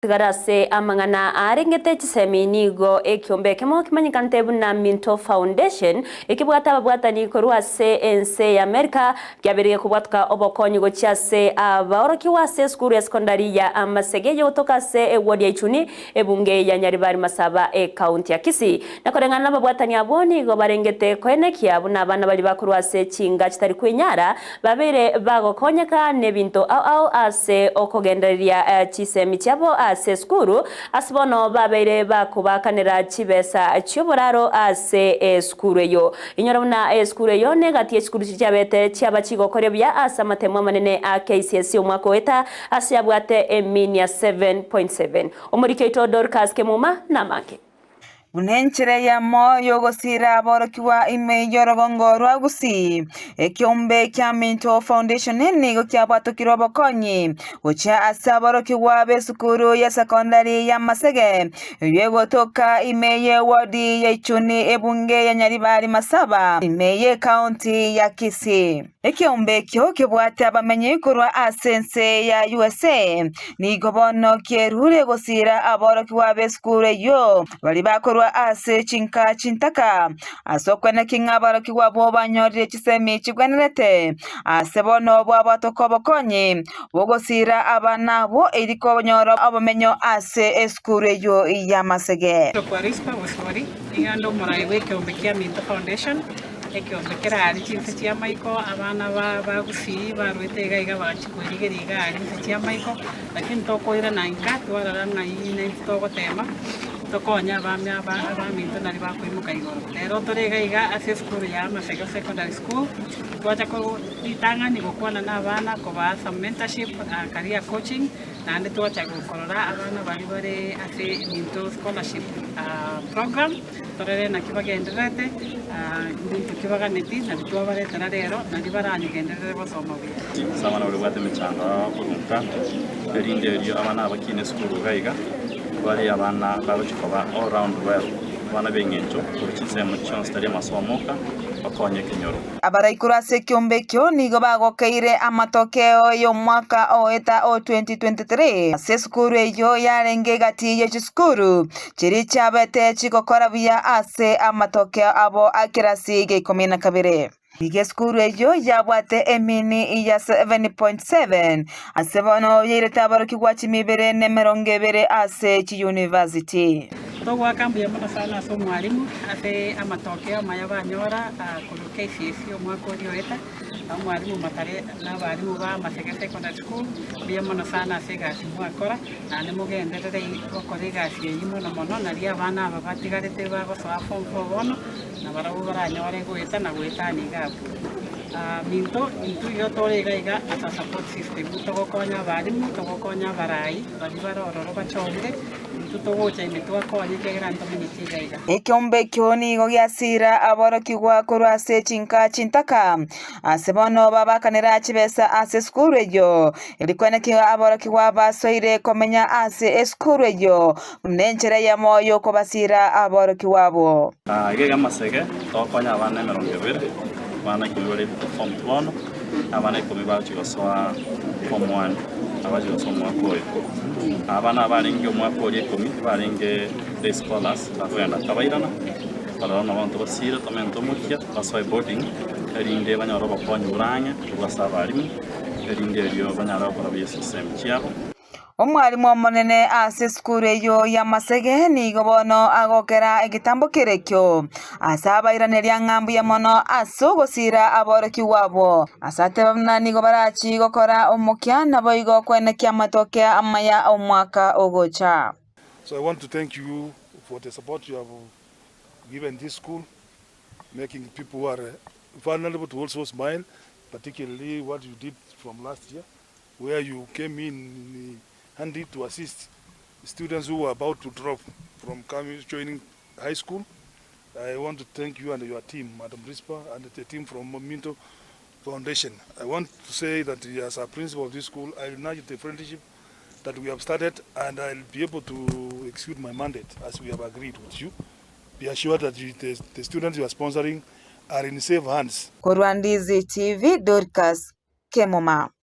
Tigara ase amang'ana arengete chisemi nigo ekiombe ekemo kemanyekanete buna Minto Foundation ekebwate ababwatani korwa ase ense ya Amerika kiabereire kobwatoka obokonyi gochia ase abaorokigwa ase esukuru ya sekondari ya Amasege eyegotoka ase eward ya Ichuni ebunge ya Nyaribari Masaba ekaunti ya Kisii. Na koreng'ana nababwatani abwo nigo barengete koenekia buna abana baria bakorwa ase chinga chitari kwenyara Babeire bagokonyeka nebinto ao ao ase okogendereria chisemi chiabo ase esukuru, ase bono babeire bakobaakanera chibesa chi'oboraro ase esukuru eyio. Inyora buna esukuru eyio negati y'echisukuru chiria chiabete chiaba chigokoria buya ase amatemo amanene a KCSE omwaka oeta ase yabwate emean ya 7.7. Omoriki oito Dorcas Kemuma namange. Buna enchera eyemo y'ogosiira aborokigwa ime y'orogongo rwa Gusii, ekeombe kia Minto Foundation nigo kiabwatokire obokonyi gochia ase aborokigwa b'esukuru ya sekondari ya Masege eyio egotoka ime y'ewodi ya Ichuni ebunge ya Nyaribari Masaba ime y'ekaunti ya Kisii. Ekeombe ekio kebwate abamenyi korwa ase ense ya USA Nigo bono kierure gosiira aborokigwa b'esukuru eyio baria bakorwa ase chinka chintaka, ase okweneki ng'a aborokigwa abwo banyorire chisemi chigwenerete. Ase bono bwabwatoka obokonyi bw'ogosiira abana abwo erio konyora obomenyo ase esukuru eyio y'amasege. Korwa Rispa Bosibori, nigo ande omorai bw'ekeombe kia Minto Foundation. Ekeombe kere aria chinse chi'amaiko, abana ba bagusii barwete iga iga bagachia kwerigeria iga aria inse chi'amaiko, lakini tokoirana inka twarora ng'ai naintwe togotema, tokonye abami aba abaminto naria bakoimoka igoro. Rero tore iga iga ase esukuru ya Amasego Secondary School, twacha ko ritang'ani gokwana na abana kobaa some mentorship, career coaching, naende twacha korora abana baria bare ase Minto scholarship program. Torore naki bagendererete, mbinto ki baganeti, nabio twabaretera rero, nario baranyegenderere gosoma buya. Ase abana baria babwate emechando korwa nka, erinde erio abana aba bakine esukuru iga iga, bare abana bagochia koba all round well, abana b'eng'encho korwa chinsemo chionsi tari amasomo oka, bakonye ekenyoro. Abaraikuru ase ekiombe ekio nigo bagokeire amatokeo y'omwaka oeta o 2023 ase esukuru eyio yarenge egati ye chisukuru chiria chiabete chigokora buya ase amatokeo abo a kerasi gia ikomi na kabere. Nigo esukuru eyio yabwate emini ya 7.7 ase bono yairete aborokigwa chimibere na emerongo ebere ase chiyunivasiti. Togoaka mbuya mono sana ase omwalimu ase amatokeo amaya banyora korwa KCSE omwaka oria oeta, omwalimu Matare na abalimu ba Maseke Secondary School, mbuya mono sana ase egasi mwakora, naende mogenderere gokora egasi eyio mono mono nario abana aba batigarete bagosoa form four bono, nabarabwo baranyore goeta na goetania iga abwo. Minto intwe iga tore iga iga as a support system, togokonya abalimu, togokonya abarai baria bare ororo bachorire. Intwe togocha ime twakonye, ekiagera ntomenyeti iga iga. Ekeombe ekio nigo giasiira aborokigwa korwa ase chinka chintaka, ase bono babakanera chibesa ase esukuru eyio, erio kwenekigwa aborokigwa basoire komenya ase esukuru eyio buna enchera eyemo y'okobasiira aborokigwa abwo. Iga iga amasege togokonya abana emerongo ebere, abana ikomi bare form two bono, na abana ikomi bagochia gosoa form one, abagochia gosoa omwaka oyo. Abana abarenge omwaka oria ikomi barenge day scholars bakogenda nkabairana, barora nabo abanto basire tomente omokia basoe boarding erinde banyore obokonyi bore ang'e korwa ase abalimu erinde erio banyare gokora buya ase chisemi chiabo. Omwalimu omonene ase esukuru eyio y'amasege nigo bono agokera egetambo kerekio ase abairaneria ng'a mbuya mono ase ogosiira aborokigwa abwo. Ase ateba buna nigo barachie gokora omokia naboigo kwenekia amatoke amaya omwaka ogocha. So I want to thank you for the support you have given this school, making people who are vulnerable to also smile, particularly what you did from last year. where you came in handy to assist students who were about to drop from coming, joining high school. I want to thank you and your team, Madam Rispa, and the team from Minto Foundation. I want to say that as a principal of this school, I will nurture the friendship that we have started and I'll be able to execute my mandate as we have agreed with you. Be assured that you, the, the students you are sponsoring are in safe hands. Korwa Ndizi TV, Dorcas Kemuma.